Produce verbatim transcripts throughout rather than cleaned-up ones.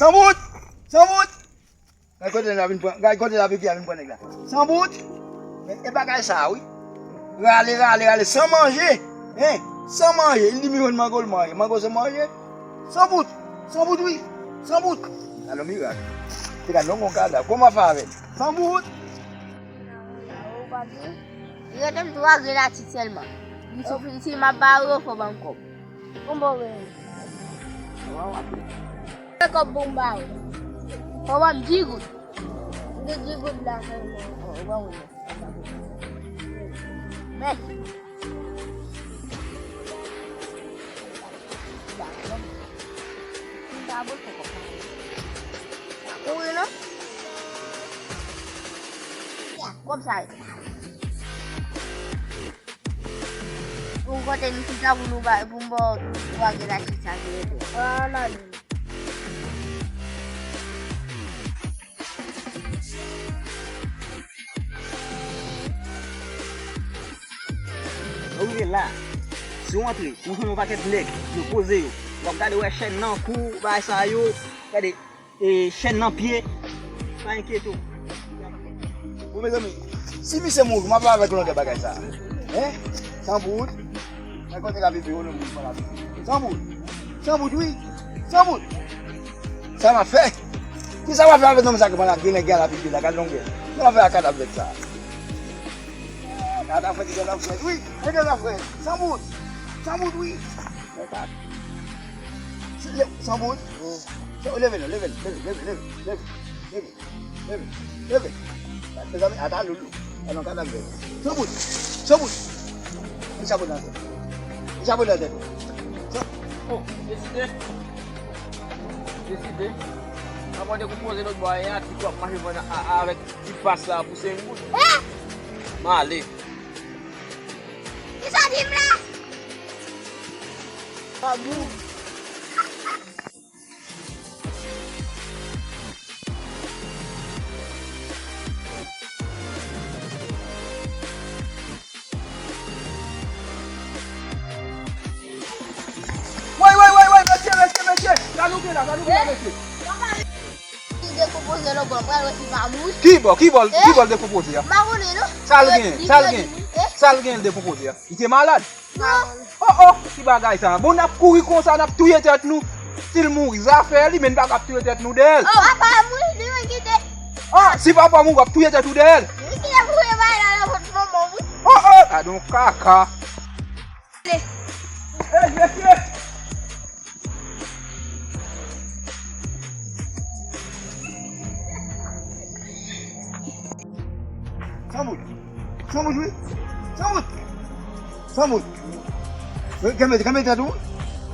Sanbout! Sanbout! Gad kote l ap vin pran, gad kote l ap vin pran nèg la. Sanbout! Men e bagay sa a, wi. Rale, rale, rale, san manje. Hein? San manje. Li di m jwenn mango, l manje. Mango se manje? Sanbout! Sanbout, wi! Sanbout! Gad yon mirak. Se gad yon bon kadav. Kòman fè avè l? Sanbout! Rete m twa grenn atik sèlman. Si m ap ba yo, fò ban m kòb. Konbyen w gen? Fè kòb pou m ba ou. Fò ban m dis goud. M gen dis goud la sèlman. Mèsi. Kouri non. Kòb sa ye. Pou kote m chita pou nou ba, pou m ba w twa grenn atik sa ki rete. Ala li. Ou rive la, si w antre, ou jwenn yon pakèt nèg, yo poze yo. W ap gade, wè chèn nan kou, bagay sa yo. Gade, e, chèn nan pye. Pa enkyete w. Bon, mezanmi, si misye mouri, m ap avèk longè bagay sa a. Hein? Sanbout. Nan kote la pipi, ou nou moun pa la pipi. Sanbout. Sanbout, wi. Sanbout. Sa m ap fè? Kisa w ap fè avèk nonm sa ki pran la grenn nèg la pipi la, gad longè? Sa w ap fè ak kadav bèt sa a? Gad afè ki gad afè, wi. Gad afè. Sanbout. Sanbout, wi. Sanbout. Leve non, leve, leve, leve, leve, leve, leve, leve. Mezanmi, ata loulou. Alon, kadav bèt. Sanbout. Sanbout. Ki sa pou nan tèt? Ki sa pou nan tèt? Oh, deside. Deside. Avan de konpoze lòt bò a, ti kòb mache vann a, a, avèk ti pas la pou senk goud. M ale. Kisa di m la? Abou. Woy, woy, woy, woy, mesye, mesye, mesye. Sa nou gen la, sa nou gen la, mesye. Li dekonpoze lòt bò, pral wè si pa mouri. Ki bò, ki bò, ki bò l dekonpoze a? M pa konnen non. Sa l gen, sa l gen, sa l gen l dekonpoze a? Li te malad? Non. Oh, oh, ki bagay sa? Bon, n ap kouri konsa, n ap touye tèt nou. Si l mouri, zafè li, men n pa ka ap touye tèt nou dèyè l. Oh, papa mouri, li menm kite. Oh, si papa mouri, w ap touye tèt ou dèyè l. Li kite pou e bay la nan vant manman, wi. Oh, oh, gadon kaka. Hey, mesye! Sanbout. Sanbout, wi. Sanbout. Sanbout. Kenbe, kenbe tèt ou.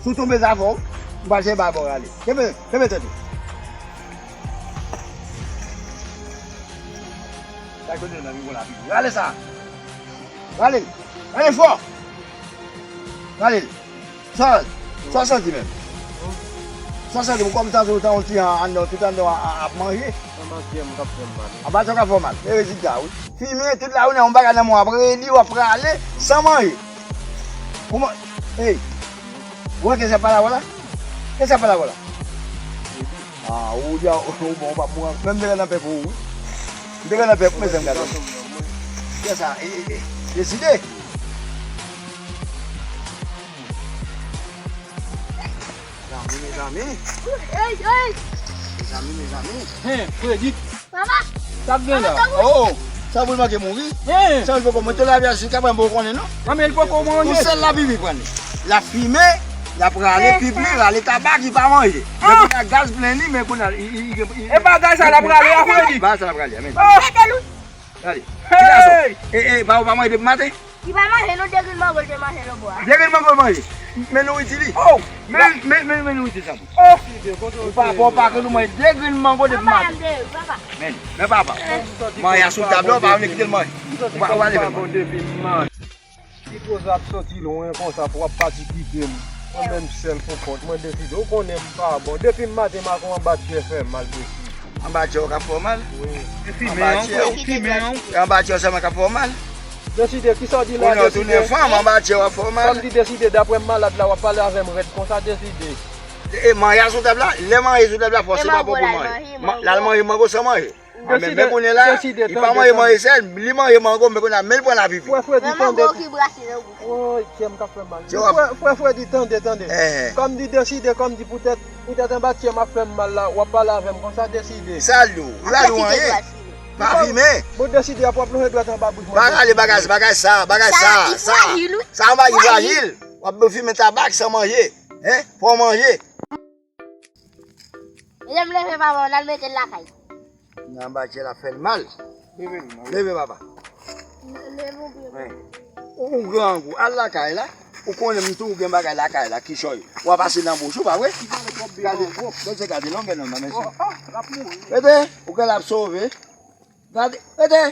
Si w tonbe, zafè w. M pral chèche bay bò rale. Kenbe, kenbe tèt ou. Sa kote nan miwo la, pipi. Rale sa. Rale l. Rale l fò. Rale l. Sa, sa w santi menm? Sa w santi menm? Kòm sa, sa w santi an, anndan, tout anndan an, an, ap manje? Anba tè m k ap fè m mal. Anba tè w k ap fè w mal. E rezilta, wi. Fimen, tout lajounen, yon bagay nan men w ap redi, w ap rale, san manje. Kòman? Hey! Ou wè ke sa pa la, vwala? Ke sa pa la, vwala? Ah, ou di, ou bon, ou pa mouri. Men m te gen nan pè pou ou, wi. M te gen nan pè pou, mezanmi, gade. Kisa, e, e, e, deside. Mezanmi, mezanmi. Ey, ey. Mezanmi, mezanmi. Hen, Fredi. Papa. Sa k gen la? Oh, oh. Sa pou l manke mouri? Hen. Sa pou l poko mwen tou lavi a sou kabren pou konnen non. Anmen l poko manje. Yon sèl lapi li pran li. L ap fimen, l ap rale pip li, rale tabak, li pa manje. Men kounye a gaz plen li, men kounye a li, li, li, li. E bagay sa l ap rale a Fredi. Bagay sa l ap rale a, men. Mete l. Gade. Hey! E, e, pa, ou pa manje depi maten? Li pa manje non, de grenn mango l te manje lòtbò a. De grenn mango l manje. Men nouriti li. Oh! Men, men, men, men nouriti sa. Oh! Ou pa, pa, pa, ke nou manje de grenn mango depi maten. Men, men papa. Manje a sou tab la, ou pa vle kite l manje. Ou pa, ou pa leve l manje. Ti koze ap soti lwen konsa pou w ap pati kite m. Mwen menm sèl pou kont mwen deside. Ou konnen m pa bon. Depi m maten, m ak ou anba tchè fè mal deside. Anba tchè w k ap fè w mal? Wi. Anba tchè w. Fimen an. Anba tchè w sèlman k ap fè w mal? Deside, kisa w di la, deside? Kounye a w tounen fanm, anba tchè w ap fè w mal? Sa m di deside, daprè m malad la, w ap pale avè m rèd konsa, deside. E manje sou tèb la, lè manje sou tèb la, fò se pa pou manje. L al manje mango san manje. Men kounye la, li pa manje manje sèl, li manje mango, men kounye la, men l pran lapipi. Frè Fredi, tande. Woy, tchè m k ap fè m mal. Frè Fredi, tande, tande. Kòm di deside, kòm di poutèt, poutèt anba tchè m ap fè m mal la, w ap pale avè m konsa, deside. Sa l di w? Li pa di w anyen. Pa fimen. Bon, deside ap w ap lonje dwèt anba bouch mwen. Pa rale bagay, bagay sa, bagay sa, sa. Sa yon bagay frajil. W ap fimen tabak san manje. Hein? Fò w manje. Mesye m leve papa, n al mete l lakay. Nan batjè la fè l mal. Leve papa. Leve ou pye. Ou grangou, al lakay la. Ou konnen m tou gen bagay lakay la, kichòy. W a pase nan bouch ou, pa vre? Gade, mesye, gade longè nonm nan, mesye. Ede, ou gen l ap sove. Gade, ede.